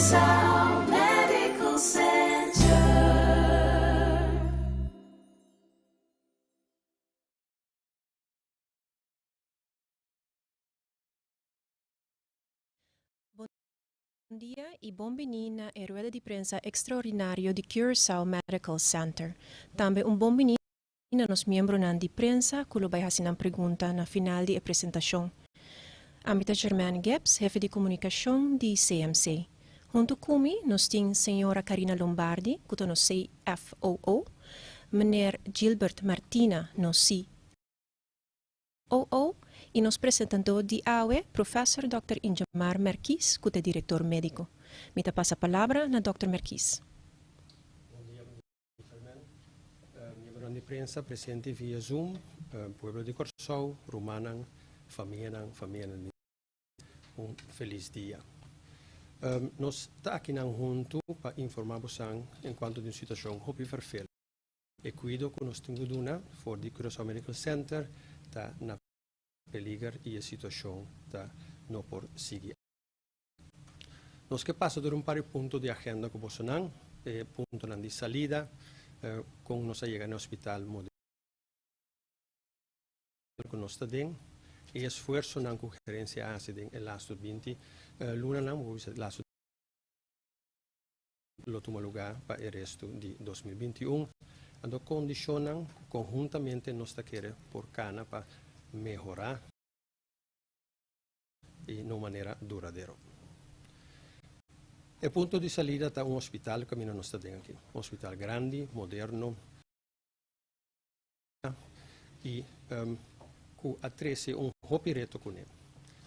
Curaçao Medical Center. Bon dia y bon bini na e rueda di prensa extraordinario di Curaçao Medical Center. Tambe un bon bini na nos miembronan di prensa cu lo bay haci nan pregunta na final di e presentacion. Ami ta Germaine Gibbs, hefe di comunicacion di CMC. Hunto cu mi nos tin señora Carina Lombardi cu ta nos CFOO, meneer Gilbert Martina, nos COO y nos presentador di awe, Professor Dòkter Ingemar Merkies cu ta director medico. Mi ta pasa palabra na Dòkter Merkies. Bon dia, Carmen. Miembronan di prensa presente via Zoom, pueblo di Kòrsou, rumannan, famianan, famianan di un felis dia. Nos ta akinan huntu pa informá bosan enkuanto di un situashon hopi ferfel. E kuido ku nos tin ku duna for di Curaçao Medical Center ta na peliger i e situashon ta no por sigui. Nos ke pasa dor un par di punto di agenda ku bosonan, e puntonan di salida, kon nos a yega na e hospital modelo ku nos ta den, e esfuersonan ku gerensia a hasi den e lastu 20 lunanan, bo por bisa lastu lo tuma lugá pa e restu di 2021. Anto kondishonnan ku konhuntamente nos ta kere por kana pa mehorá i na un manera duradero. E punto di salida ta un hospital kaminda nos ta den aki. Un hospital grandi, moderno i ku a trese un hopi reto kuné.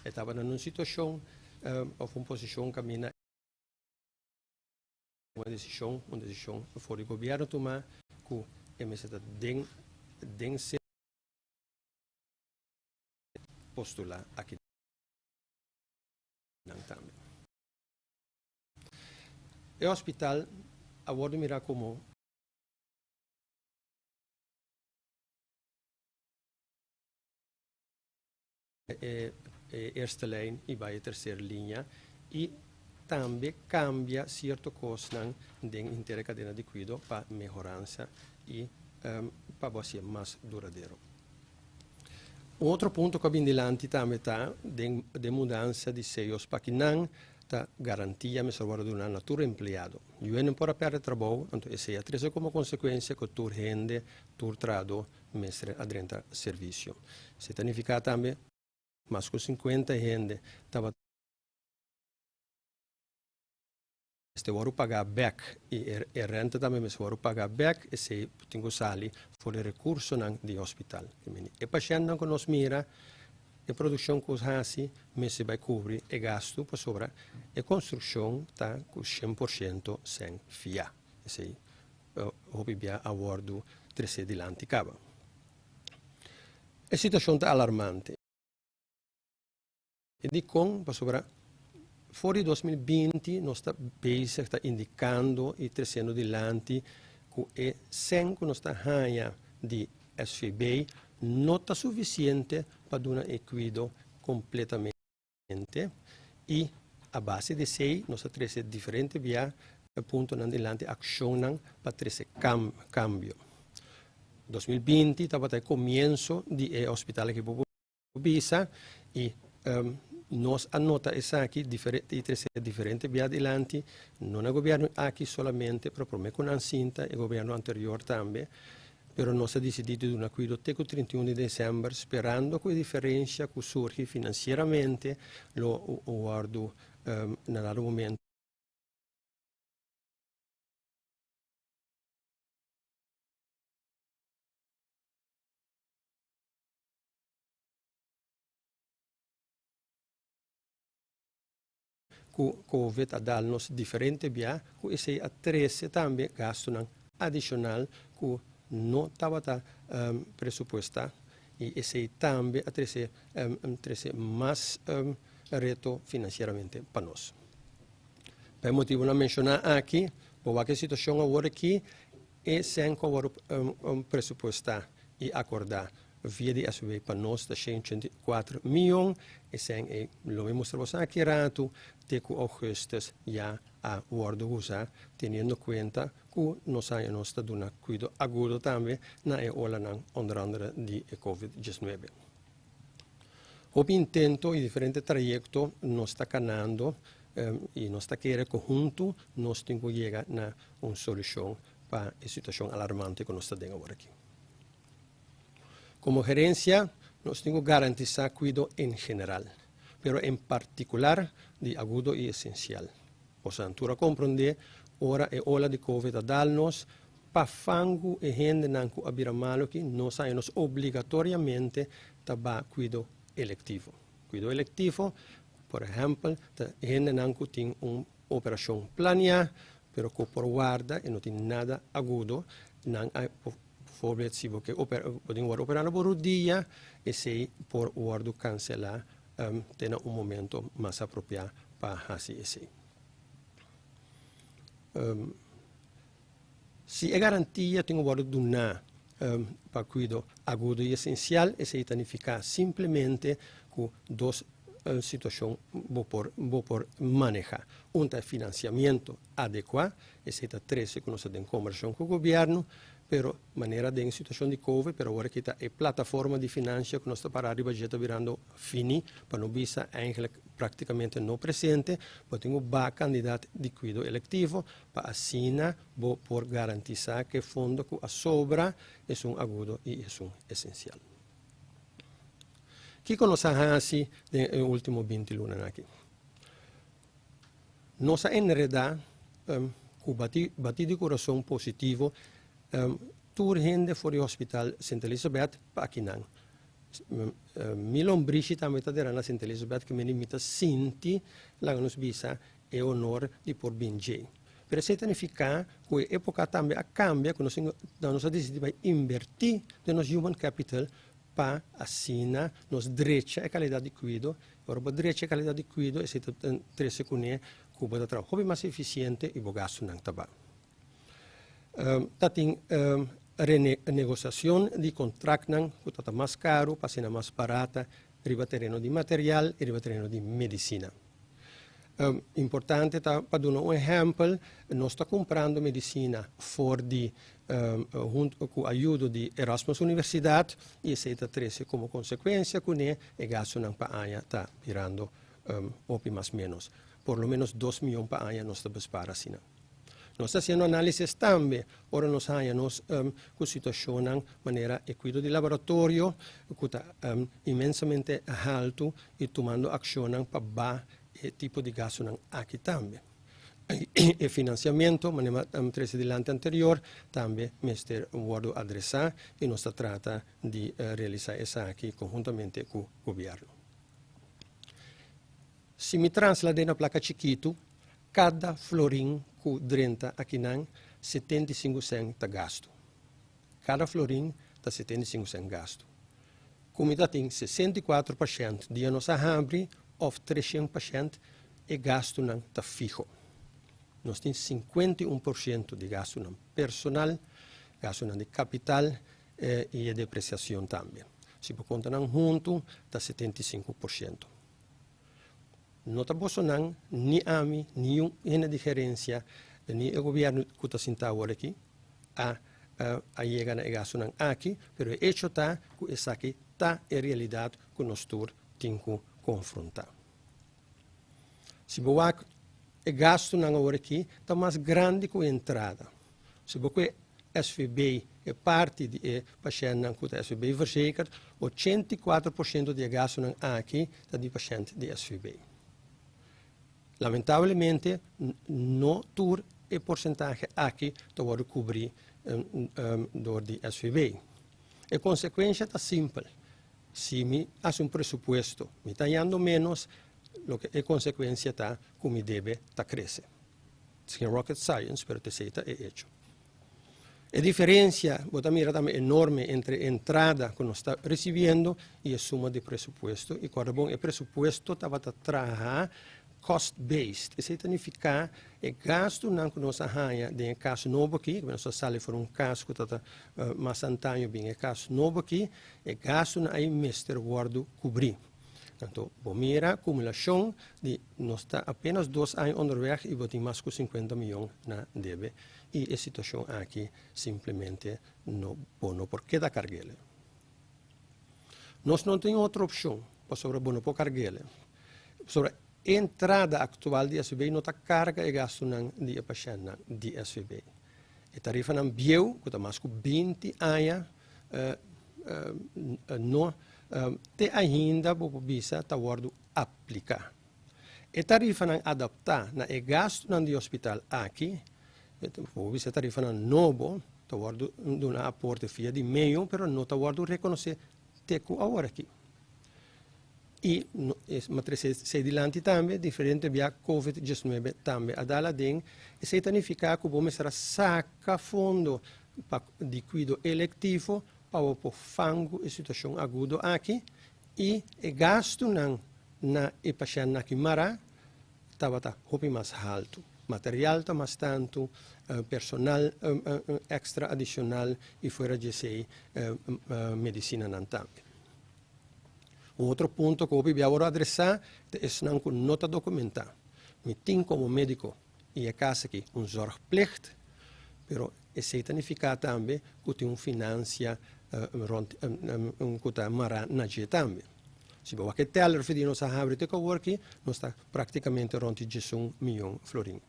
E tabata na un situashon òf un posishon kaminda un desishon, un desishon for di gobièrnu tuma ku e mester ta den den postulá aki nan tambe. E hospital a wòrdu mirá komo e eerste lijn i bai e tercer liña i tambe kambia sierto kosnan den henter e kadena di kuido pa mehoransa i pa bo hasié mas duradero. Un otro punto ku a bin dilanti tambe ta den den mudansa di seyos pa kinan ta garantia mester wòrdu duna na tur empleado. Yue no por a pèrdè trabou, anto esei a trese komo konsekuensia ku tur hende, tur trahadó mester a drenta servisio. Esei ta nifiká tambe mas ku 50 hende tabata. Mester wòrdu pagá bèk i e renta tambe mester wòrdu pagá bèk, esei tin ku sali for di rekursonan di hospital. E pashèntnan ku nos mira, e produkshon ku hasi mester bai kubri e gastu pasobra e konstrukshon ta ku 100% sèn fiá. Esei hopi bia a wòrdu tresé dilanti kaba. E situashon ta alarmante. E dikon? Pasobra for di 2020 nos ta bezig ta indikando i tresiendo dilanti ku e sèn ku nos ta haña di SVB no ta sufisiente pa duna e kuido kompletamente i a base di esei nos a trese diferente bia puntonan dilanti, akshonnan pa trese kambio. 2020 tabata e komienso di e hospital aki. Bisa y nos a nota esaki y trece diferente bia dilanti, no na gobierno aki solamente, pero prome cu nan sinta e gobierno anterior tambe, pero nos a dicidi di duna cuido te cu 31 di december sperando cu e diferencia cu surgi financieramente lo wordo na dado momento. Ku Covid a dal nos diferente bia ku esei a trese tambe gastunan adishonal ku no tabata presupuestá i esei tambe a trese trese mas reto finansieramente pa nos. Pa e motibunan menshoná aki, bo wak e situashon awor aki, e sèn ku a wòrdu presupuestá i akordá Via di SVB pa nos ta 184 mion. Esei e lo mi mustra boso aki ratu. te ku ougùstùs ya a wòrdu usá, teniendo kuenta ku nos aña nos ta duna kuido agudo tambe na e olanan, onder andere di e Covid 19. Hopi intento i diferente trayekto nos ta kanando i nos ta kere ku huntu nos tin ku yega na un solushon pa e situashon alarmante ku nos ta den awor aki. Komo gerensia nos tin ku garantisá kuido en general, pero en partikular di agudo i esensial. Boso tur a komprondé ora e ola di Covid a dal nos, pa fangu e hendenan ku a bira malu aki, nos a nos obligatoriamente ta bai kuido elektivo. Kuido elektivo, por ehèmpel, ta hendenan ku tin un operashon planiá, pero ku por warda i no tin nada agudo, nan a bijvoorbeeld si bo ke wòrdu operá na bo rudia, esei por wòrdu kanselá te na un momento mas apropiá pa hasi esei. Si e garantia tin ku wòrdu duná pa kuido agudo i esensial, esei ta nifiká simplemente ku dos situashon bo por manehá. Un ta finansiamentu adekuá, esei ta trese ku nos ta den kombersashon ku gobièrnu, pero manera den situashon di COVID, pero awor ku ta e plataforma di finansia ku nos ta pará riba ta birando fini, pa no bisa eigenlijk práktikamente no presente, bo tin un baha kantidat di kuido elektivo, pa asina bo por garantisá ku e fondo ku a sobra e un agudo i e un esensial. Kiko nos a hasi den último 20 luna aki? Nos a enredá ku bati di kurason positivo tur hende for di hospital St. Elizabeth pa akinan. Mi lombrishi tambe ta na St. Elizabeth ku mi ta sinti laga nos bisa e honor di por bin dje. Pero esei ta nifiká ku e époka tambe a kambia, ku nos a disidí bai invertí den nos human capital pa asina nos drecha e kalidat di kuido. Ora bo drecha e kalidat di kuido, esei ta trese kuné ku bo ta traha hopi mas efisiente i bo gastunan ta baha. Ta tin renegosiashon di kontraktnan ku ta mas karu pa asina mas barata riba tereno di material i riba tereno di medisina. Importante ta pa duna un ehèmpel, nos ta kumprando medisina for di huntu ku ayudo di Erasmus Universidat i esei ta trese komo konsekuensia ku e gastunan pa aña ta birando hopi mas menos. Por lo menos 2 mion pa aña nos ta bespaar asina. Nos ta hasiendo análisis tambe, ora nos haña nos ku situashon manera e kuido di laboratorio, ku ta inmensamente haltu i tumando akshon pa baha e tipo di gastunan aki tambe. E finansiamentu, manera trese dilanti anterior, tambe mester wòrdu adresá i nos ta trata di realisá esaki konhuntamente ku gobièrnu. Si mi traslad'é na plaka chikitu, kada florin ku drenta akinan 75 sènt ta gastu. Kada florin ta 75 sènt gastu. Komo tin 64 pashènt dia nos a habri òf 300 pashènt, e gastunan ta fiho. Nos tin 51% di gastunan personal, gastunan di kapital i depresiashon tambe. Si bo konta nan huntu, ta 75%. No ta bosonan, ni ami, ni un hende di gerensia, ni e gobièrnu ku ta sintá awor aki, a yega na e gastunan aki, pero e hecho ta ku esaki ta e realidat ku nos tur tin ku konfrontá. Si bo wak e gastunan awor aki, ta mas grandi ku entrada. Si bo SVB e parti di e pashèntnan ku ta SVB verzekerd, 84% di e gastunan aki ta di pashènt di SVB. Lamentablemente, no tur e porsentahe aki ta wòrdu kubrí dor di SVB. E konsekuensia ta simpel. Si mi hasi un presupuesto, mi ta hañando menos, loke e konsekuensia ta ku mi debe ta krese. Sin rocket science, pero esei ta e hecho. E diferensia, bo ta mira tambe enorme entre entrada ku nos ta risibiendo i e suma di presupuesto. I kòrda bon, e presupuesto tabata traha cost-based. Esei ta nifiká e gastunan ku nos a haña den kas nobo aki, ku nos a sali for un kas ku ta mas antaño bin e kas nobo aki, e gastunan ei mester wòrdu kubrí. Anto, bo mira akumulashon di nos ta apenas 2 aña onderweg i bo tin mas ku 50 mion na debe i e situashon aki simplemente no, bo no por keda karg'é. Nos no tin otro opshon pasobra bo no por karg'é. Sobre entrada aktual di SVB no ta karga e gastunan di e pashènt di SVB. E tarifanan bieu, ku ta mas ku 20 aña, no te ainda bo bisa ta wòrdu apliká. E tarifanan adaptá na e gastunan di hospital aki, bo bisa tarifanan nobo, ta wòrdu duna aporte via di meio, pero no ta wòrdu rekonosé te ku awor aki. I no, m'a trese dilanti tambe, diferente via COVID-19 tambe. A dal aden, esei ta nifiká ku bo mester saka fondo pa, di kuido elektivo pa por fangu e situashon agudo aki i e gastunan na e pashènt aki mara tabata hopi mas haltu. Material ta mas tantu, personal extra adishonal i fuera di esei medisinanan tambe. Un otro punto ku mi a adresá ta esnan ku no ta dokumentá. Mi tin komo médiko i e kaso aki un zorgplicht, pero esei ta nifiká tambe ku tin un finansia rond un ku ta mara na dje tambe. Si bo wak e teller for di nos a habri te awor aki, nos ta práktikamente rond di 11 mion florin.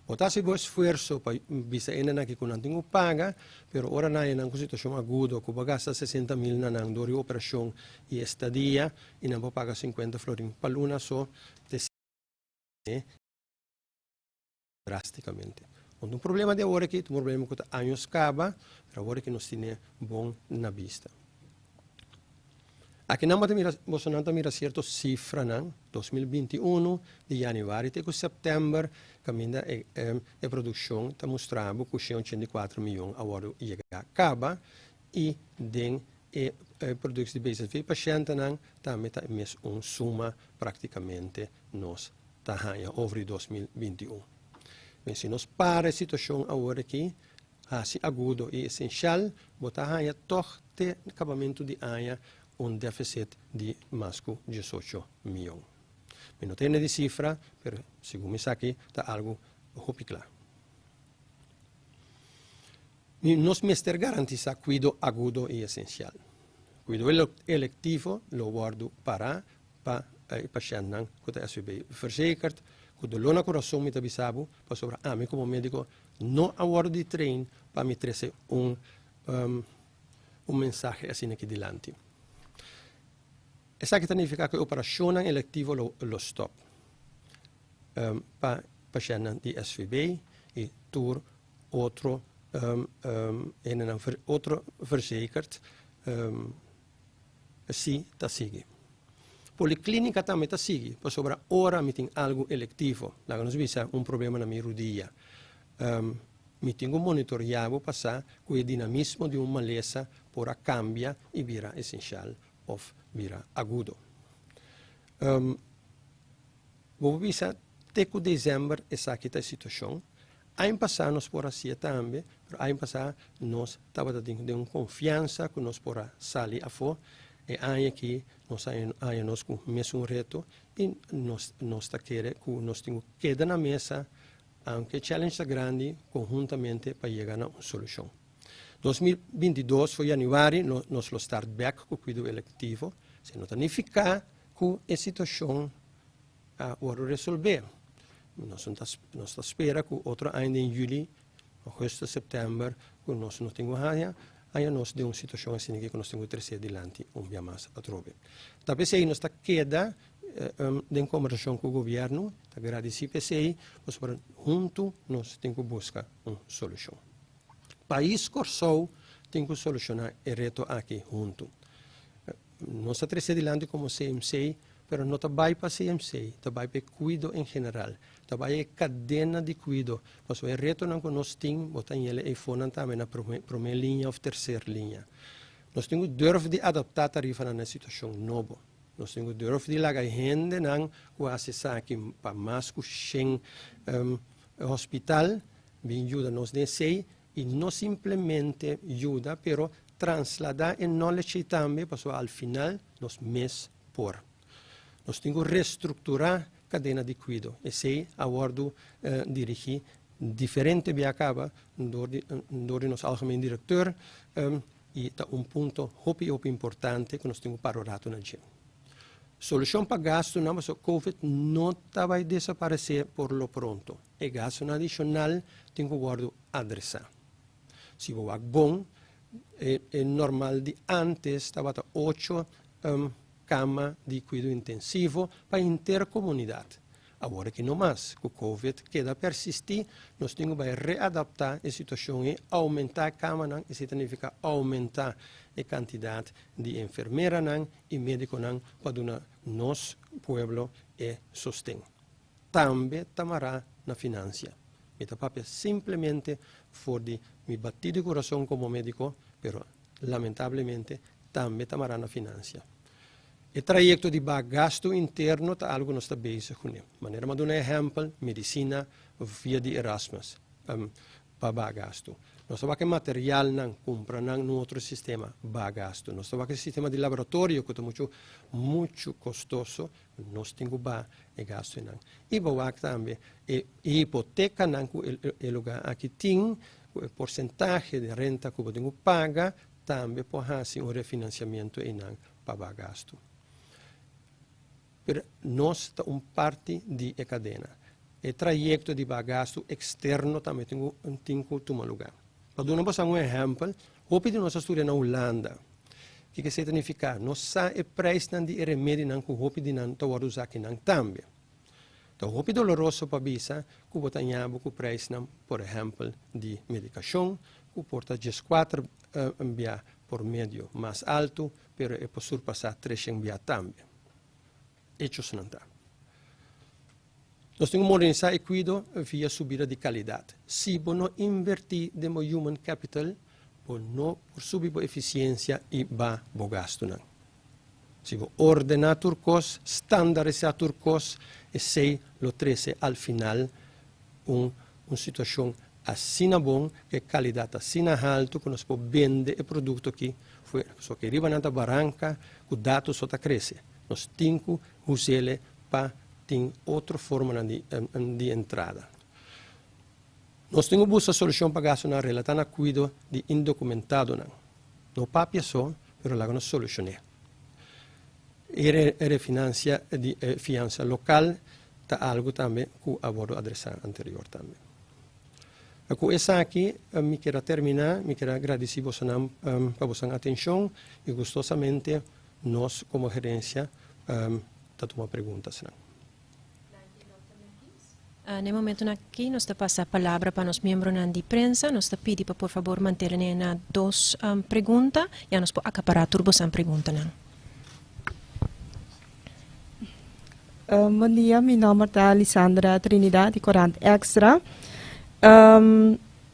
Bo ta hasi bo esfuerso pa bisa hendenan aki ku nan tin ku paga, pero ora nan nan ku situashon agudo, ku bo a gasta 60 mil na nan dor di operashon i estadia, i nan por paga 50 florin pa luna so, te drástikamente. Un problema di awor aki, un problema ku ta aña kaba, pero awor aki nos tin bon na bista. Aki nan mira, bo ta mira sierto sifranan, 2021, di yanüari te sèptèmber, kaminda e produkshon ta mustrando ku 184 mion awor yega kaba i den e produkto di BZV pashèntnan tambe ta mes un suma práktikamente nos ta over 2021. Ma si nos para e situashon awor aki, asina agudo i esensial, bo ta haña toch te akabamentu di aña un défisit di mas ku 18 mion. Mi no tin e sifra, pero segun mi aki ta algu hopi kla. Nos mester garantisá kuido agudo i esensial. Kuido elektivo lo wòrdu pará pa e pashèntnan ku ta SVB verzekerd, ku doló na kurason mi ta bisa bo, pasobra ami komo médiko no a wòrdu di train pa mi trese un mensahe asina aki dilanti. Esaki ta nifiká ku e operashon elektivo lo stòp pa pashènt di SVB i tur otro en otro verzekerd si ta sigui. Poliklínika tambe ta sigui, pasobra ora mi tin algu elektivo, laga nos bisa un problema na mi rudia. Mi tin ku monitoreá pa sa ku e dinamismo di un malesa por a kambia i bira esensial òf bira agudo. Bo bisa te ku desèmber esaki ta e situashon. Aña pasá nos por a hasi tambe, pero aña pasá nos tabata den un konfiansa ku nos por a sali afó. E aña aki nos a nos ku mesun reto i nos ta kere ku nos tin ku keda na mesa, aunke challenge ta grandi, konhuntamente pa yega na un solushon. 2022 for yanüari nos lo start back ku kuido elektivo, esei no ta nifiká ku e situashon a wòrdu resolvé. Nos ta spera ku otro aña na yüli, ougùstùs, sèptèmber, ku nos no tin aña, aña nos den un situashon asina ku nos tin ku trese dilanti un bia mas atrobe. Ta p'esei nos ta keda den kombersashon ku gobièrnu, ta gradisí p'esei, pasobra huntu nos tin ku buska un solushon. Pais Kòrsou tin ku solushoná e reto aki huntu. Nos ta trese dilanti komo CMC, pero no ta bai pa CMC, ta bai pa kuido en general. Ta bai e kadena di kuido. Pasobra e retonan ku nos tin, bo ta yele e fonan tambe na promé liña òf terser liña. Nos tin ku durf di adaptá tarifanan na situashon nobo. Nos tin ku durf di laga hendenan ku hasi esaki pa mas ku 100 hospital, bin yuda nos den esei i no simplemente yuda, pero trasladá e knowledge tambe, pasobra al final nos mes por. Nos tin ku restrukturá kadena di kuido. Esei a wòrdu dirigí diferente bia kaba dor di dor di nos algemeen direkteur i ta un punto hopi hopi importante ku nos tin ku para un ratu na dje. Solushon pa gastunan pasobra Covid no ta bai desaparesé por lo pronto. E gastunan adishonal tin ku wòrdu adresá. Si bo wak bon, e normal di antes tabata ocho kama di kuido intensivo pa henter komunidat. Awor aki no mas, ku Covid keda persistí, nos tin ku bai readaptá e situashon ei, oumentá e kamanan, esei ta nifiká oumentá e kantidat di enfermeranan i médikonan pa duna nos pueblo e sosten. Tambe ta mará na finansia. Mi ta papia simplemente for di mi batí di kurason komo médiko, pero lamentablemente tambe ta mará na finansia. E trayekto di baha gastu interno ta algu nos ta bezig kuné. Manera mi a duna ehèmpel, medisina via di Erasmus pa baha gastu. Nos ta wak e materialnan, kumpra nan na un otro sistema, baha gastu. Nos ta wak e sistema di laboratorio ku ta muchu muchu kostoso, nos tin ku baha e gastunan. I bo wak tambe e hipotekanan ku e lugá aki tin, ku e porsentahe di renta ku bo tin ku paga, tambe por hasi un refinansiamentu einan pa baha gastu. Pero nos ta un parti di e kadena. E trayekto di baha gastu eksterno tambe tin ku tin ku tuma lugá. Pa duna boso un ehèmpel, hopi di nos a studia na Hulanda. Kiko esei ta nifiká? Nos sa e preisnan di e remedinan ku hopi di nan ta wòrdu usá akinan tambe. Ta hopi doloroso pa bisa ku bo ta ña bo ku preisnan, por ehèmpel, di medikashon, ku por ta dieskuater bia por medio mas altu, pero e por surpasá treshen bia tambe. Echosnan ta. Nos tin ku modernisá e kuido via subida di kalidat. Si bo no invertí den bo human capital, bo no por subi bo efisiensia i baha bo gastunan. Si bo ordená tur kos, standarisá tur kos, esei lo trese al final un un situashon asina bon, ku e kalidat asina haltu ku nos por bende e produkto aki fuera. Pasobra ke riba nan ta baranka ku dato so ta krese. Nos tin ku us'ele pa tin otro formanan di di entrada. Nos tin ku buska solushon pa gastunan relatá na kuido di indokumentadonan. No papia so, pero laga nos solucion'é. E refinancia di e fiansa local ta algo tambe cu a wordo adresa anterior tambe. Cu esaki mi kier a termina, mi kier a gradici bosonan pa bosonan atencion y gustosamente nos como gerencia ta tuma preguntasnan. Na e momentonan aki nos ta pasa palabra pa nos miembronan di prensa. Nos ta pidi pa por fabor mantené na dos pregunta, ya nos por akapará tur bosan preguntanan. Bon dia, mi nòmber ta Lisandra Trinidad di Korant Extra.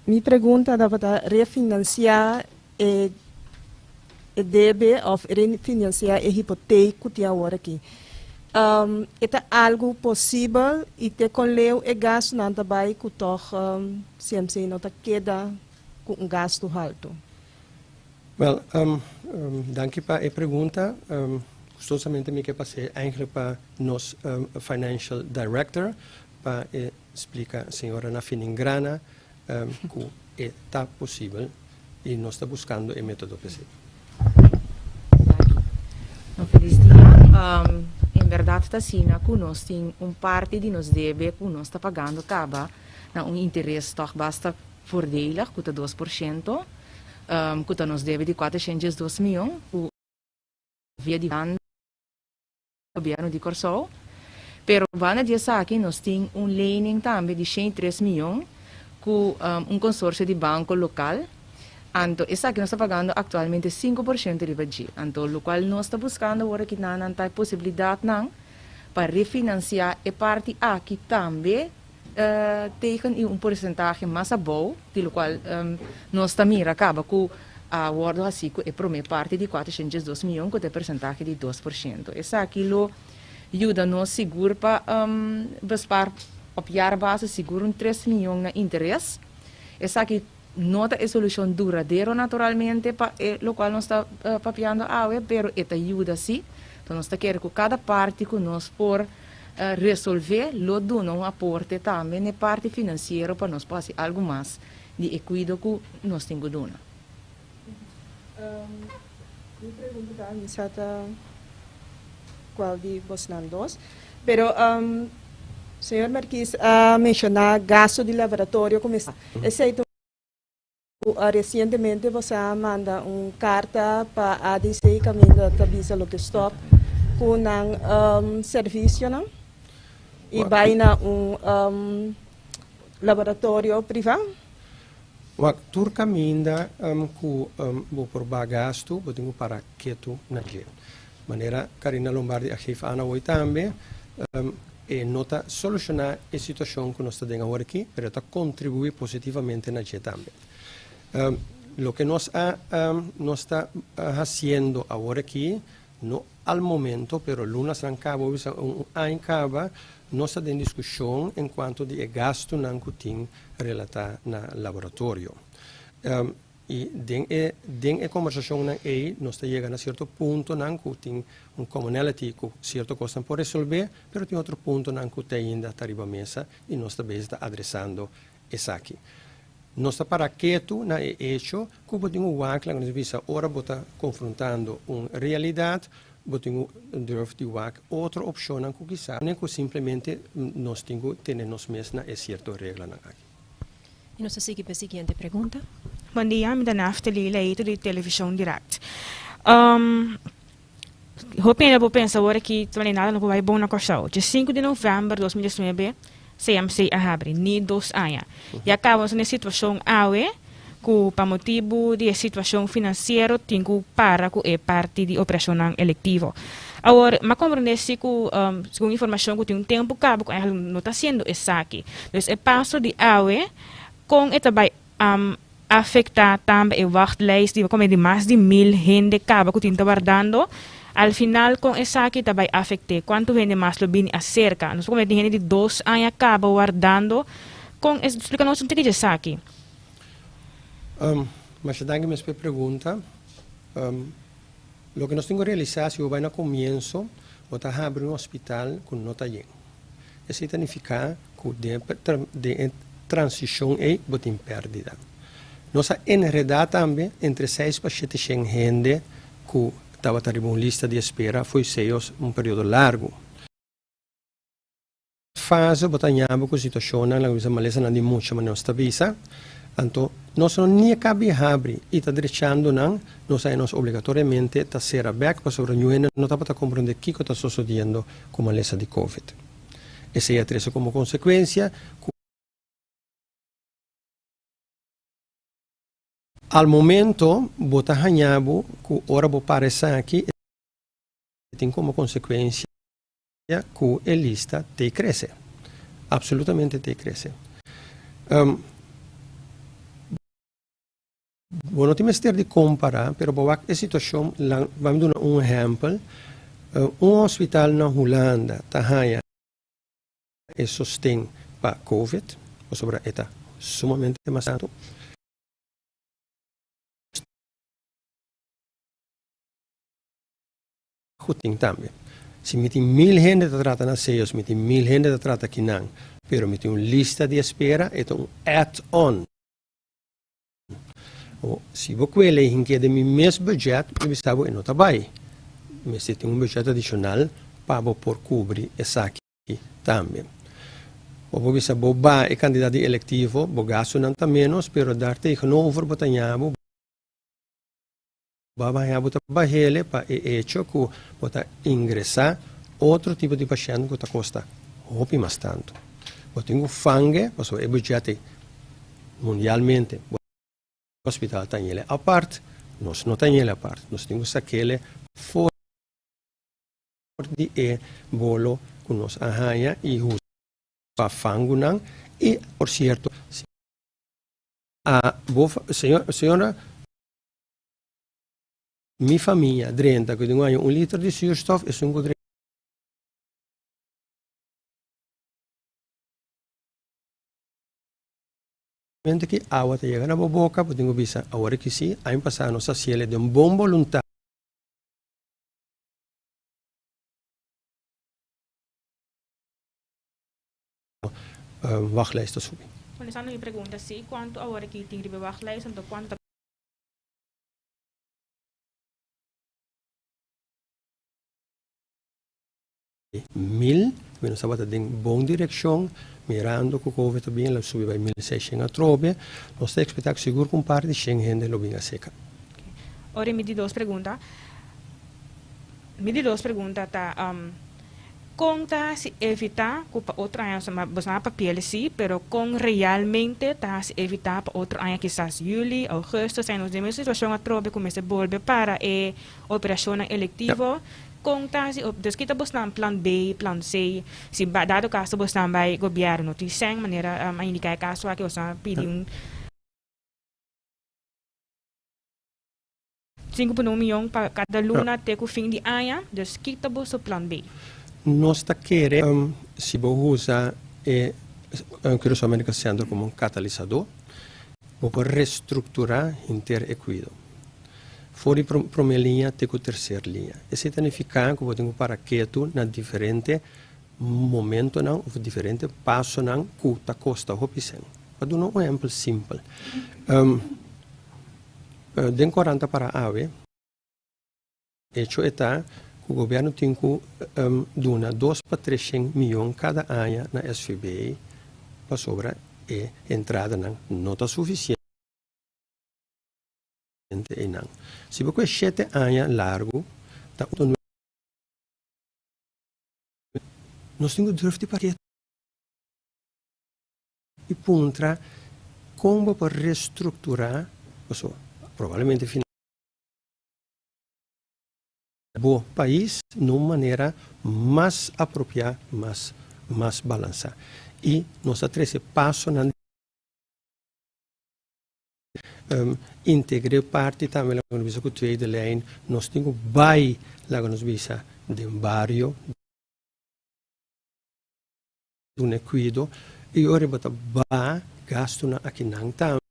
Mi pregunta tabata refinansiá e debe òf refinansiá e hipotek ku tin awor aki. E ta algu posibel i te kon leu e gastunan ta bai ku tòg CMC no ta keda ku un gastu haltu? Wèl, danki pa e pregunta. Gustosamente mi ke pas'é eigenlijk pa nos financial director pa e splika señora na finingrana ku e ta posibel i nos ta buskando e metodo p'esei. Danki. Un felis dia. En bèrdat ta asina ku nos tin un parti di nos debe ku nos ta pagando kaba na un interes tòg basta voordelig ku ta 2%, ku ta nos debe di 402 mion ku via di Gobierno di Kòrsou. Pero banda di esaki nos tin un lening tambe di 103 mion ku un konsorsio di banko lokal. Anto esaki nos ta pagando aktualmente 5% riba dje. Anto lokual nos ta buskando awor aki nan nan ta e posibilidatnan pa refinansiá e parti aki tambe tegen i un porsentahe mas abou di lokual nos ta mira kaba ku a wòrdu hasí ku e promé parti di 402 mion ku ta e porsentahe di 2%. Esaki lo yuda nos sigur pa bespaar op jaarbasis sigur un 3 mion na interes. Esaki no ta e solushon duradero naturalmente pa e lokual nos ta papiando awe, pero e ta yuda sí. Anto nos ta kere ku kada parti ku nos por resolvé lo duna un aporte tambe na e parti finansiero pa nos por hasi algu mas di e kuido ku nos tin ku duna. Mi pregunta ta, mi sa ta cual di bosnan dos, pero señor Marquis a menciona gasto di laboratorio cu mester. Esey ta recientemente bos a manda un carta pa ADC caminda ta bisa loke stop cu nan servicionan y bay na un laboratorio priva. Wak, tur kaminda ku bo por baha gastu, bo tin ku para ketu na dje. Manera Carina Lombardi a geef aan awor tambe, e no ta solushoná e situashon ku nos ta den awor aki, pero e ta kontribuí positivamente na dje tambe. Loke nos a nos ta hasiendo awor aki, No al momento, pero lunasnan caba, bo bisa un aña caba, nos ta den discusion en cuanto di e gastonan cu tin relata na laboratorio. Y den e den e conversacionnan ey nos ta yega na cierto puntonan cu tin un commonality cu cierto cosnan por resolve, pero tin otro puntonan cu te ainda ta riba mesa y nos ta bezig ta adresando esaki. Nos ta para ketu na e echo ku bo tin un wak, laga nos bisa, ora bo ta konfrontando un realidat, bo tin ku durf di wak otro opshonnan ku kisas ku simplemente nos tin ku tene nos mes na e sierto reglanan aki. I nos ta sigui pa e siguiente pregunta. Bon dia, mi ta Naftali Leito di Television Direct. Hopi hende por pensa awor aki ta manera nada no por bai bon na Kòrsou. Dje sinku di novèmber 2019 CMC a habri, ni dos aña. Ya kaba nos ta den e situashon awe ku pa motibu di e situashon finansiero tin ku para ku e parti di operashonnan elektivo. Awor, m'a komprendé si ku segun informashon ku tin un tempu kaba ku eigenlijk no ta hasiendo esaki. Dus e paso di awe kon e ta bai afecta tambe e wachtlijst di como di mas di mil hende caba cu tin ta wardando, al final con esaki ta bay afecte? Cuanto hende mas lo bini acerca? Nos por como tin hende di dos aña caba wardando, con es, splica nos un tiki di esaki. Masha danki mes pa e pregunta. Loke nos tin cu realisa si bo bay na comienso bo ta habri un hospital cu no ta yen. Esei ta nifiká ku den e transishon ei bo tin pèrdida. Nos a enredá tambe entre seis pa shete shen hende ku tabata riba un lista di espera fo'i seos un periodo largu. Fase bo ta ñaba ku situashonnan laga bisa malesanan di mucha manera nos ta bisa. Anto nos no ni a kabi habri i ta drechando nan, nos a nos obligatoriamente ta sera bèk pasobra ñu hende no tabata komprondé kiko ta sosodiendo ku malesa di covid. Esei a trese komo konsekuensia ku al momento bo ta haña bo ku ora bo para esaki e tin komo konsekuensia ku e lista te krese. Apsolutamente te krese. Bo no tin mester di kompará, pero bo wak e situashon, ban duna un ehèmpel, un hospital na Hulanda ta haña e sosten pa covid, pasobra e ta sumamente mas tantu. Ku tin tambe. Si mi tin mil hende ta trata na Seos, mi tin mil hende ta trata kinan, pero mi tin un lista di espera, e ta un add-on. Si bo kuele i hink'é den mi mes budget, mi bisa bo e no ta bai. Mester tin un budget adishonal pa bo por kubri esaki tambe. Bo por bisa bo baha e kantidat di elektivo, bo gastunan ta ménos, pero dar tegenover bo ta ña bo bo a baña bo ta bahele pa e echo ku bo ta ingresá otro tipo di pashènt ku ta kosta hopi mas tantu. Bo tin ku fange pasobra e budget ei mundialmente bo hospital ta ñele apart, nos no ta ñele apart, nos tin ku sakele for di e bolo ku nos a haña i usa pa fangunan i por sierto si a bo señora Mi famia drenta ku tin un aña un liter di zuurstof, esun ku drenta ki awa ta yega na bo boka, bo tin ku bisa awor aki si, aña pasá nos a hasiel den bon boluntat. wachtlijst ta subi. Contestando mi pregunta, si, cuanto awor aki tin riba e wachtlijst, anto cuanto ta Mil, mi nos tabata den bon direccion, mirando cu Covid ta bin, el a subi bay 1600 atrobe, nos ta expecta cu sigur cu un par di shen hende lo bin acerca. Ora mi di dos pregunta, mi di dos pregunta ta, con ta haci evita cu pa otro aña, bo sa papia si, pero con realmente ta haci evita pa otro aña, kisas juli, augustus, nos den mes situacion atrobe cu mester bolbe para e operacionnan electivo, con ta haci, dus kita bosnan plan B, plan C, si dado caso bosnan bay gobierno tin cen, manera a indica e caso aki, bosnan pidi un 5,1 miyon pa cada luna te cu fin di aña, dus kita boso plan B? Nos ta kere, si bo usa e Curaçao Medical Center como un catalisador, bo por restructura henter e cuido. For di prome liña te cu tercer liña. Esey ta nifica cu bo tin cu para ketu na diferente momentonan of diferente pasonan cu ta costa hopi cen. Pa duna un ehempel simpel, den corant ta para awe, hecho e ta cu gobierno tin cu duna dos pa treshen miyon cada aña na SVB pasobra e entradanan no ta suficiente einan. Si bo cu e shete aña largo ta un. Nos tin cu durf di paket y puntra con bo por restructura, pasobra probablemente bo pais na un manera mas apropia, mas mas balansa. Y nos a trece pasonan integre parti tambe laga nos bisa cu tweede lijn, nos tin cu bay laga nos bisa den bario duna e cuido y ora bo ta ba gastonan akinan tambe.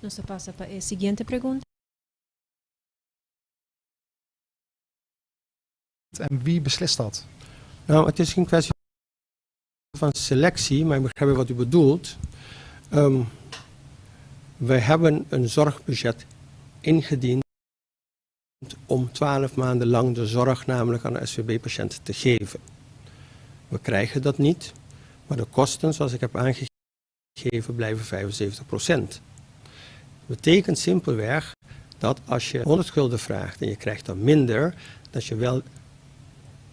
Nos ta pasa pa e siguiente pregunta. En wie beslist dat? Nou, het is geen kwestie van selectie, maar ik begrijp wat u bedoelt. Wij hebben een zorgbudget ingediend om 12 maanden lang de zorg namelijk aan de SVB-patiënten te geven. We krijgen dat niet, maar de kosten, zoals ik heb aangegeven, blijven 75%. Dat betekent simpelweg dat als je 100 gulden vraagt en je krijgt dan minder, dat je wel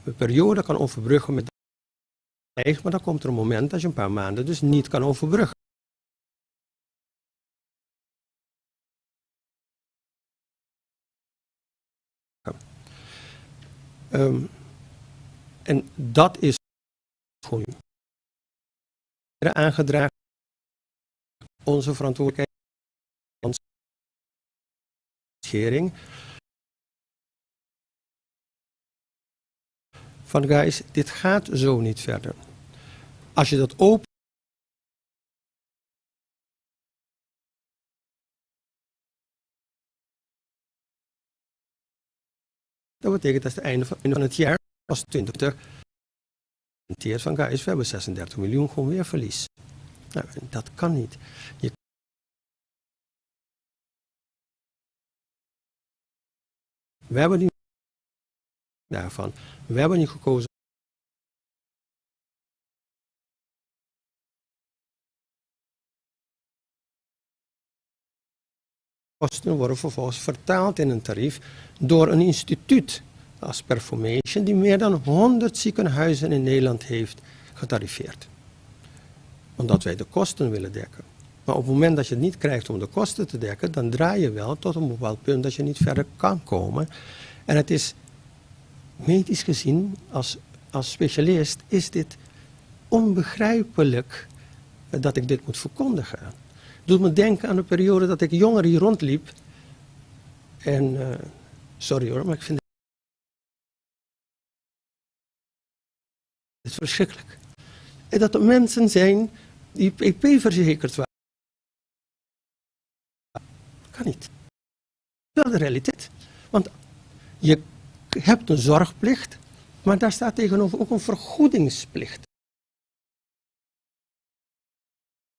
een periode kan overbruggen met de maar dan komt er een moment dat je een paar maanden dus niet kan overbruggen. En dat is gewoon aangedragen onze verantwoordelijkheid als regering. Van guys, dit gaat zo niet verder. Als je dat open Dat betekent dat het einde van het jaar als 20 van guys, we hebben 36 miljoen gewoon weer verlies. Nou, dat kan niet. Je We hebben niet daarvan. We hebben niet gekozen. Kosten worden vervolgens vertaald in een tarief door een instituut als Performation, die meer dan 100 ziekenhuizen in Nederland heeft getarifeerd. Omdat wij de kosten willen dekken. Maar op het moment dat je het niet krijgt om de kosten te dekken, dan draai je wel tot een bepaald punt dat je niet verder kan komen. En het is medisch gezien, als specialist, is dit onbegrijpelijk dat ik dit moet verkondigen. Doet me denken aan de periode dat ik jonger hier rondliep. En, sorry hoor, maar ik vind het verschrikkelijk. En dat er mensen zijn die PP-verzekerd waren. Kan niet. Wel de realiteit. Want je hebt een zorgplicht, maar daar staat tegenover ook een vergoedingsplicht.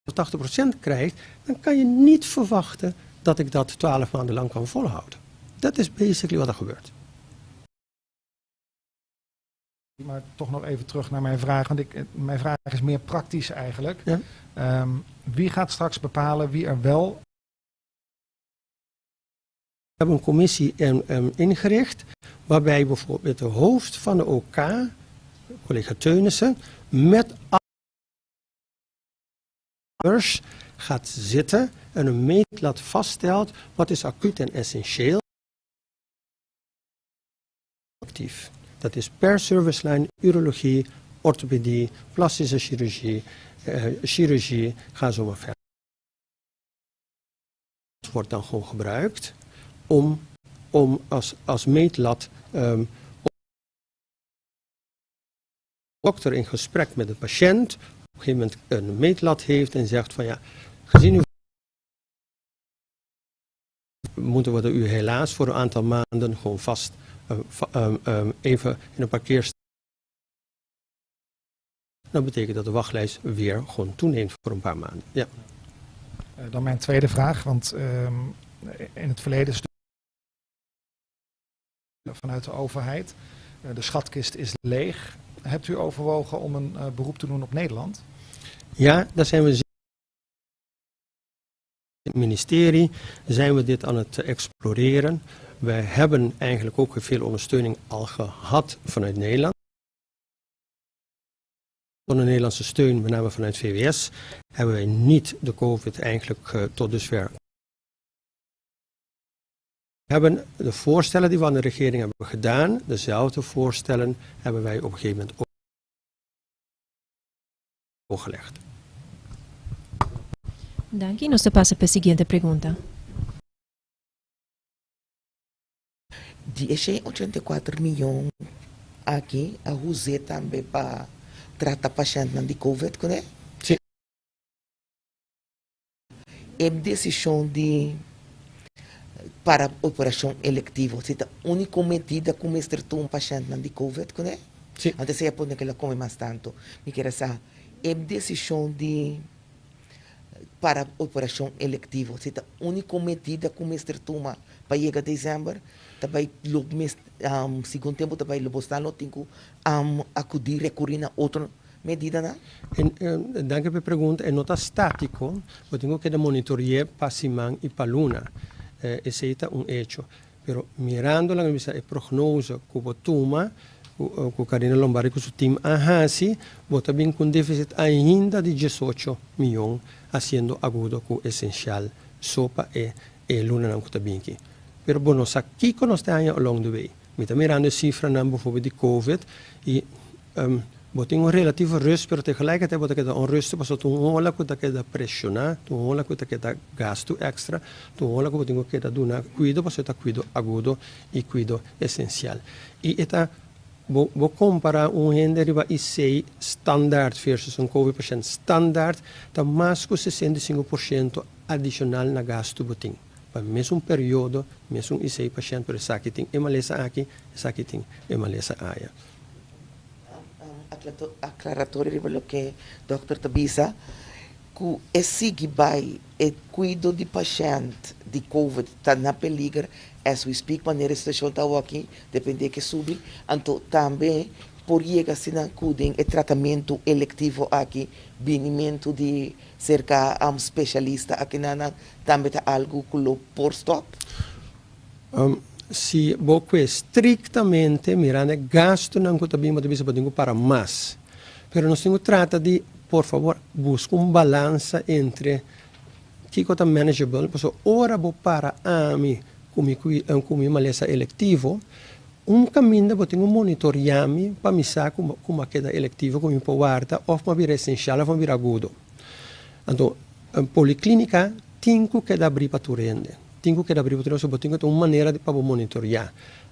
80% krijgt, dan kan je niet verwachten dat ik dat 12 maanden lang kan volhouden. Dat is basically wat er gebeurt. Maar toch nog even terug naar mijn vraag, want mijn vraag is meer praktisch eigenlijk. Ja. Wie gaat straks bepalen wie er wel... We hebben een commissie ingericht, waarbij bijvoorbeeld de hoofd van de OK, collega Teunissen, met ouders gaat zitten en een meetlat vaststelt wat is acuut en essentieel. Actief. Dat is per servicelijn urologie, orthopedie, plastische chirurgie, chirurgie, ga zo maar verder. Het wordt dan gewoon gebruikt om als meetlat dokter in gesprek met de patiënt op een gegeven moment een meetlat heeft en zegt van: ja, gezien uw moeten we u helaas voor een aantal maanden gewoon vast even in een parkeer. Dat betekent dat de wachtlijst weer gewoon toeneemt voor een paar maanden. Ja. Dan mijn tweede vraag, want in het verleden is vanuit de overheid, de schatkist is leeg. Hebt u overwogen om een beroep te doen op Nederland? Ja, daar zijn we het ministerie zijn we dit aan het exploreren. We hebben eigenlijk ook veel ondersteuning al gehad vanuit Nederland. Van de Nederlandse steun, met name vanuit VWS, hebben wij niet de COVID eigenlijk tot dusver. We hebben de voorstellen die we aan de regering hebben gedaan, dezelfde voorstellen hebben wij op een gegeven moment ook gelegd. Danki. Nos ta pasa pa e siguiente pregunta. Di 84 mion aki, a usa tambe pa trata pashènt di COVID, ne? Si. E desishon di para operashon elektivo, esei ta úniko medida ku mester tuma pashènt di COVID, ne? Si. Antes ei pone ku el a kome mas tantu. Mi ke sa, e desishon di para operashon elektivo, esei ta úniko medida ku mester tuma pa yega desèmber, tambe lo mes, segun tempu tambe lo bo no tin ku akudí, rekurí na otro medida, no? En, danki pa e pregunta. E no ta státiko, bo tin ku monitoreá pa siman i pa luna. Esei ta un hecho. Pero mirando la e prognose ku bo tuma, ku Carina Lombardi ku su team a hasi, bo ta bin ku un défisit ainda di 18 mion hasiendo agudo ku esensial so pa e luna nan ku ta bin aki. Pero bon, nos aki ku nos tin along the way. Mi ta mirando e sifranan bijvoorbeeld di COVID i bo tin un relatieve rust, pero tegelijkertijd bo ta keda onrustig, pasobra tin un ola ku ta keda preshoná, tin un ola ku ta keda gastu extra, tin un ola ku tin ku keda duna kuido, pasobra ta kuido agudo i kuido esensial. I e ta bo kompará un hende riba IC standaard versus un COVID patiënt standaard, ta mas ku 65% adishonal na gastu bo tin. Pa mesun periodo, mesun IC patiënt, pero esaki tin e malesa aki, esaki tin e malesa aya. Aklaratorio riba loke dòkter ta bisa, ku e sigui bai e kuido di pashènt di COVID ta na peliger as we speak, manera e situashon ta aki, dependé ku subi, anto tambe por yega asina ku den e tratamentu elektivo aki, binimentu di serka spesialista aki na tambe ta algu ku lo por stop. Si bo estriktamente mirando gastunan ku ta bin, bo ta bisa para mas. Pero nos tin ku trata di, por fabor, buska un balansa entre kiko ta manageable, pasobra ora bo para ami ku mi malesa elektivo, un kaminda bo tin ku monitoreá mi pa mi sa kon keda elektivo, ku mi por warda, òf mi bira esensial òf mi bira agudo. Anto, un poliklínika Tin ku keda abrí pa tur hende. Tin ku keda abrí pa tur hende, pasobra bo tin ku tin un manera pa bo monitoreá.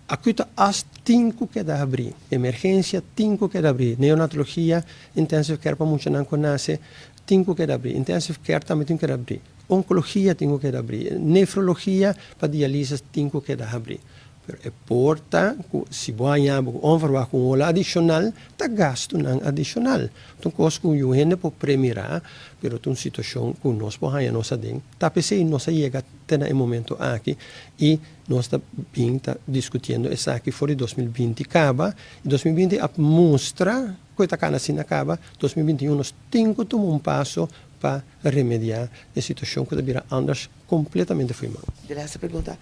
Acute as tin ku keda abrí. Emergensia tin ku keda abrí. Neonatologia, intensive care pa muchanan ku nase tin ku keda abrí. Intensive care tambe tin ku keda abrí. Onkologia tin ku keda abrí. Nefrologia pa dialisis tin ku keda abrí. Pero e por ta ku si bo haña bo ku onverwacht ku un ola adishonal, ta gastunan adishonal. Ta un kos ku yu hende por premirá, pero ta un situashon ku nos por haña nos aden. Ta p'esei nos a yega te na e momento aki i nos ta bin ta diskutiendo esaki for di 2020 kaba. I 2020 a mustra ku e ta kana asina kaba. 2021 nos tin ku tuma un paso pa remediá e situashon ku ta bira anders kompletamente fo'i man. De laatste pregunta,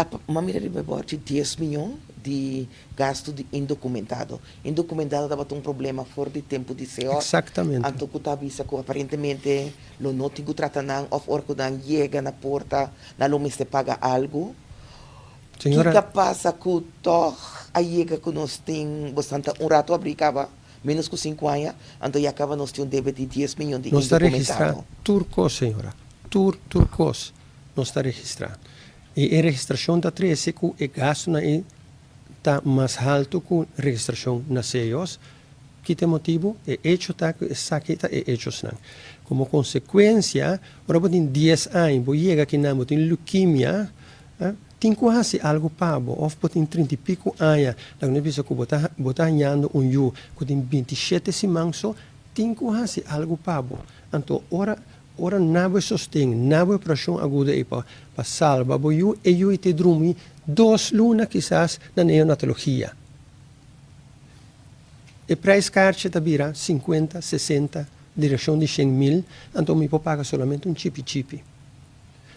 a mira riba e bòrchi 10 mion di gastu di indokumentado. Indokumentado tabata un problema for di tempu di SEOR. Eksaktamente. Anto ku ta bisa ku aparentemente lo no tin ku trata nan òf ora ku nan yega na porta, nan lo mester paga algu. Señora. Kiko pasa ku tòg a yega ku nos tin bastante un ratu abrí kaba, ménos ku 5 aña, anto ya kaba nos tin un debe di 10 mion di Nos ta registrá indokumentado? Tur kos, señora. Tur kos nos ta registrá. I e registrashon ta trese ku e gastunan ei ta mas haltu ku registrashon na CEOS. Ki ta e motibu? E echo ta ku esaki ta e echosnan. Komo konsekuensia, ora bo tin 10 aña, bo yega akinan, bo tin leukemia, tin ku hasi algu pa bo, òf bo tin 30 i piku aña, laga nos bisa ku bo ta hañando un yu ku tin 27 siman so, tin ku hasi algu pa bo. Anto, ora nan bo sosten, nan bo operashon agudo ei pa salba bo yu, e yu ta drumi 2 luna kisas na neonatologia. E prijskaartje ta bira 50, 60, direkshon di 100 mil, anto mi por paga solamente un chipi chipi.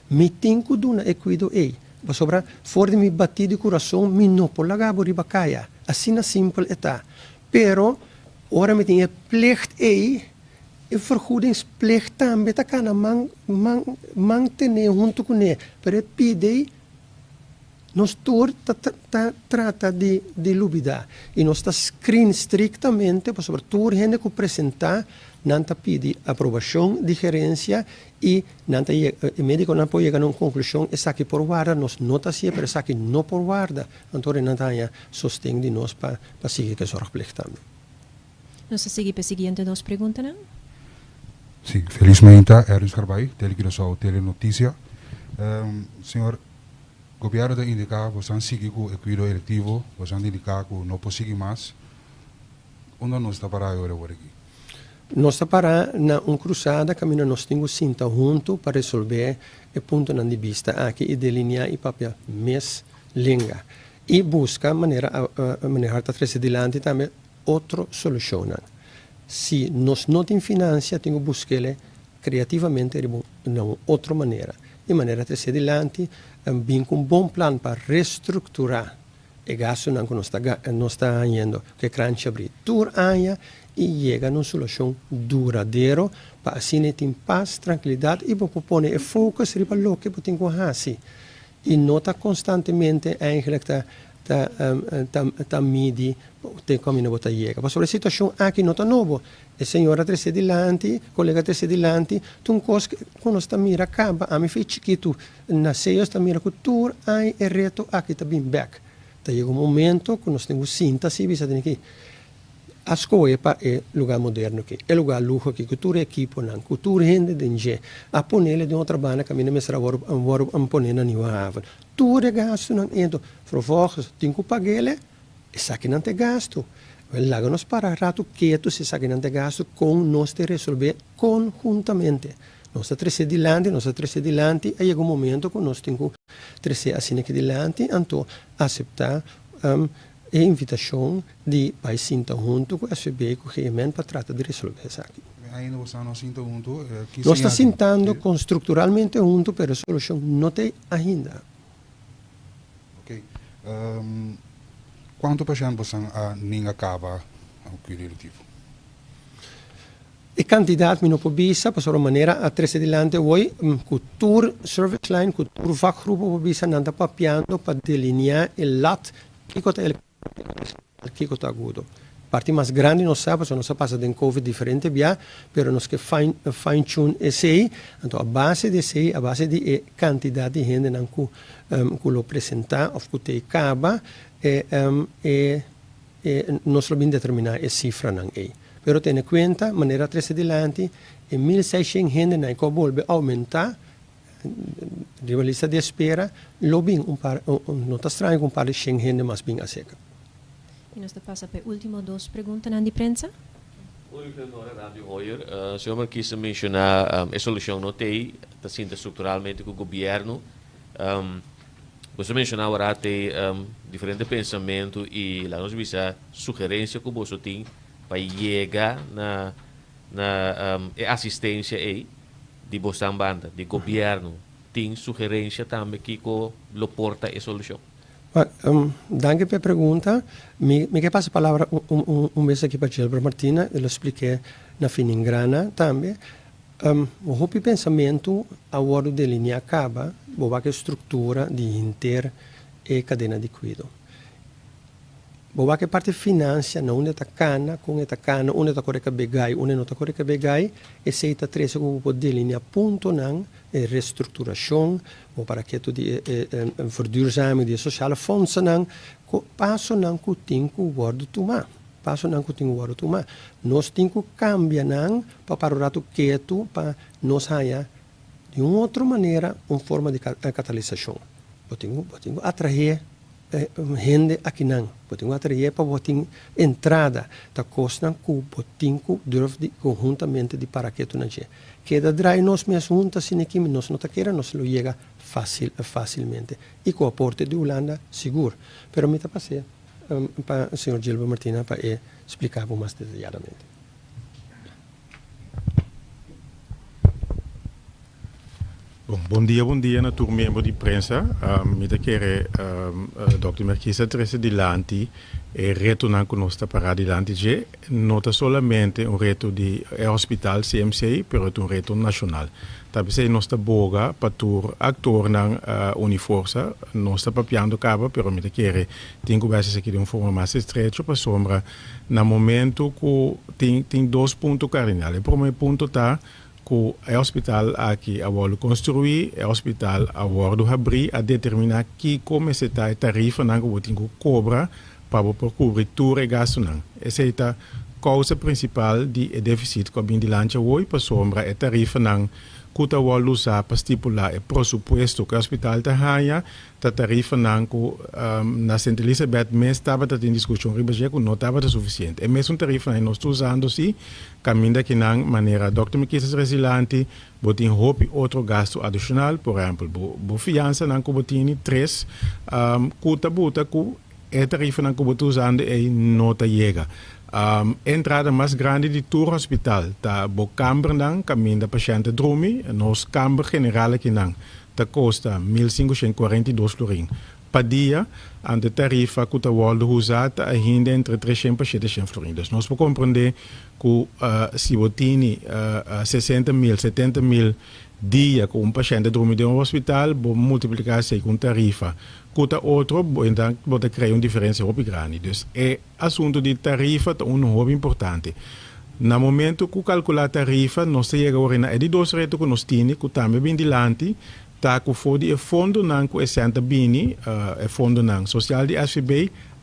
Mi tin ku duna e kuido ei. Pasobra for di mi batí di kurason, mi no por laga bo riba kaya. Asina simpel e ta. Pero, ora mi tin e plicht ei, e vergoedingsplicht tambe ta kana man tene huntu kuné. Pero e pidi nos tur ta trata di lubidá. I nos ta screen estriktamente, pasobra tur hende ku presentá, nan ta pidi aprobashon di gerensia i nan ta e médikonan por yega na un konklushon: esaki por warda, nos no ta hasié, pero esaki no por warda. Anto nan ta haña sosten di nos pa sigui ku e zorgplicht tambe. Nos ta sigui pa e siguiente dos preguntanan. Sí, felizmente, Erwin Scarbay, Tele Telenotisia. Señor, gobièrnu ta indiká, bo ta sigui ku e kuido elektivo, bo ta indiká ku no por sigui mas. Unda nos ta pará awor aki? Nos ta pará na un krusada kaminda nos tin ku sinta huntu pa resolvé e puntonan di bista aki i delineá i papia mes lenga. I buska manera ta trese dilanti tambe otro solushonnan. Si nos no tin finansia, tin ku busk'é kreativamente na un otro manera. Di manera trese dilanti, bin ku un bon plan pa restrukturá e gastunan ku nos ta hañando, ku e kranchi abrí tur aña i yega na un solushon duradero pa asina tin pas, trankilidat i bo por pone e focus riba loke bo tin ku hasi. I no ta konstantemente eigenlijk ta midi te kaminda bo ta yega. Pasobra e situashon aki no ta nobo. E señora trese dilanti, kolega trese dilanti, ta un kos ku nos ta mira kaba. Ami for di chikitu na SEOS ta mira ku tur aña e reto aki ta bin bèk. Ta yega un momento ku nos tin ku sinta así bisa tin aki a skohe pa e lugá moderno aki, e lugá luho aki, ku tur ekiponan, ku tur hende den dje, a ponele den otro banda kaminda mester a wòrdu pone na Nieuwe Haven. Tur e gastunan ento, vervolgens tin ku pag'é, esakinan ta e gastu. Wel, laga nos para ratu ketu si esakinan ta e gastu, kon nos ta resolvé konhuntamente. Nos ta trese dilanti, nos ta trese dilanti, a yega un momento ku nos tin ku trese asina aki dilanti, anto aseptá e invitashon di bai sinta huntu ku SVB, ku GMN pa trata di resolvé esaki. Ainda bo no sinta huntu? Nos ta sintando kon strukturalmente huntu, pero e solushon no ta ainda. Ok. Kuantu pashènt bo a ninga kaba kuido elektivo? E kantidat mi no por bisa, pasobra manera a trese dilanti awe, ku tur service line, ku tur vakgroep por bisa, nan ta papiando pa delineá e lat kiko ta kiko ta agudo. Parti mas grandi nos sa pasobra nos a pasa den Covid diferente bia, pero nos ke fine fine tune esei, anto a base di esei, a base di e kantidat di hendenan ku ku lo presentá òf ku t'ei kaba, e e e nos lo bin determiná e sifranan ei. Pero tene kuenta, manera a trese dilanti, e 1600 hendenan ku a bolbe oumentá riba lista di espera, lo bin un par, no ta straño ku un par di shen hende mas bin aserka. I nos ta pasa pa e ultimo dos preguntanan di prensa. Ulrich Leonora, Radio Hoyer. Señor Marquis a menciona e solucion no t'ey, ta sinta structuralmente cu gobierno. Bo a menciona awor t'ey diferente pensamento y laga nos bisa sugerencia cu boso tin pa yega na na e asistencia ey di bosan banda, di gobierno. Tin sugerencia tambe kico lo por ta e solucion? Danki pa e pregunta. Mi mi ke pasa palabra un un un bes aki pa Gilbert Martina, e lo splik'é na finingrana tambe. Hopi pensamentu a wòrdu delineá kaba bo wak e struktura di henter e kadena di kuido. Bo wak e parti finansia na unda e ta kana, kon e ta kana, unda e ta kore kab'é gai, unda e no ta kore kab'é gai, esei ta trese ku bo por delineá puntonan e restructuracion, bo para ketu di e verduurzaming di e sociale fondsennan, cu pasonan cu tin cu wordo tuma, pasonan cu tin cu wordo tuma. Nos tin cu cambia nan pa para un rato ketu pa nos haya di un otro manera un forma di catalisacion. Bo tin cu, bo tin cu atrae hende akinan, bo tin cu atrae pa bo tin entrada, ta cosnan cu bo tin cu durf di conhuntamente di para ketu na dje. Keda drai nos mes hunta asina aki nos no ta kere nos lo yega facil facilmente y cu aporte di Hulanda sigur. Pero mi ta pas'e pa señor Gilbert Martina pa e splica bo mas detayadamente. Bon, bon dia, bon dia na tur miembro di prensa. Mi ta kere Dòkter Merkis a trese dilanti e retonan ku nos ta pará dilanti dje. No ta solamente un reto di e hospital CMC, pero e ta un reto nashonal. Ta p'esei nos ta boga pa tur aktornan uni forsa. Nos ta papiando kaba, pero mi ta kere tin ku bai esaki den un forma mas estrecho pasobra na momento ku tin tin dos punto kardinal. E promé punto ta Ku e hospital aki a wòrdu konstruí, e hospital a wòrdu habrí, a determiná kiko mester ta e tarifanan ku bo tin ku kobra pa bo por kubri tur e gastunan. Esei ta kousa prinsipal di e defisit ku a bin dilanti awor pasobra e tarifanan ku ta wòrdu usá pa stipulá e prosupuesto ku e hospital ta haña Ta tarifanan ku na Sint Elisabeth mes tabata tin diskushon riba dje ku no tabata sufisiente. E mesun tarifanan nos ta usando si kaminda kinan manera Dòkter Mikises Resilanti bo tin hopi otro gastu adishonal, por ehèmpel bo bo fiansanan ku bo tini tres ku ta buta ku e tarifanan ku bo ta usando ei no ta yega. E entrada mas grandi di tur hospital ta bo kambernan kaminda pashènt ta drumi, nos kamber general akinan ta kosta 1542 florin pa dia, anto e tarifa ku ta wòrdu usa ta ainda entre 300 pa 700 florin. Dus nos por komprondé ku si bo tini 60 mil, 70 mil dia ku un pashènt ta drumi den un hospital, bo multipliká esei ku un tarifa ku ta otro, bo ta krea un diferensia hopi grandi. Dus e asuntu di tarifa ta unu hopi importante. Na momento ku kalkulá tarifa, nos ta yega ora na e di dos reto ku nos tini, ku tambe bin dilanti, ta ku for di e fondonan ku e sèn ta bini, e fondonan sosial di SVB,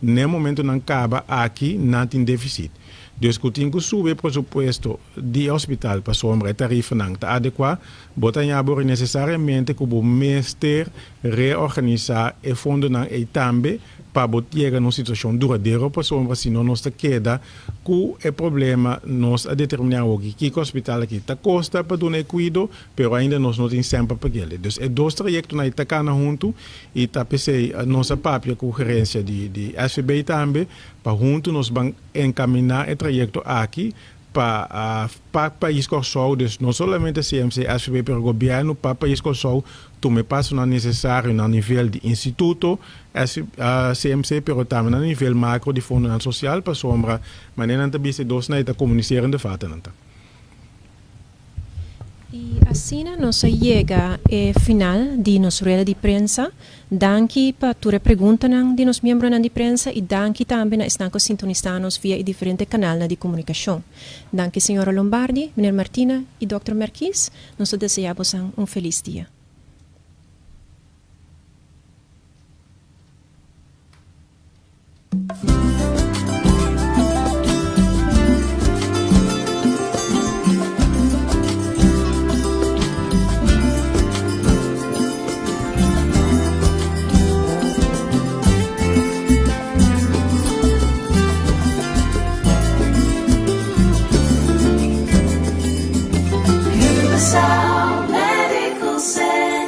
n'e momentonan kaba aki nan tin defisit. Dus ku tin ku subi e presupuesto di e hospital pasobra e tarifanan ta adekuá, bo ta haña bo nesesariamente ku bo mester reorganisá e fondonan ei tambe pa bo yega na un situashon duradero pasobra si no nos ta keda ku e problema. Nos a determiná awoki kiko hospital aki ta kosta pa duna e kuido, pero ainda nos no tin sèn pa pag'el. Dus e dos trayektonan ei ta kana huntu i ta p'esei nos a papia ku gerensia di SVB tambe pa huntu nos ban enkaminá e trayekto aki pa pa pais Kòrsou, dus no solamente CMC, SVB, pero gobièrnu pa pais Kòrsou tuma e pasonan nesesario na nivel di instituto, CMC, pero tambe na nivel makro di fondonan sosial pasobra manera nan ta bisa e dosnan e ta komuniserende vatennan ta. I asina nos a yega e final di nos rueda di prensa. Danki pa tur e preguntanan di nos miembronan di prensa i danki tambe na esnan ku a sintonisá nos via e diferente kanalnan di komunikashon. Danki señora Lombardi, meneer Martina i dòkter Merkies. Nos ta deseá bosan un felis dia. Curaçao Medical Center.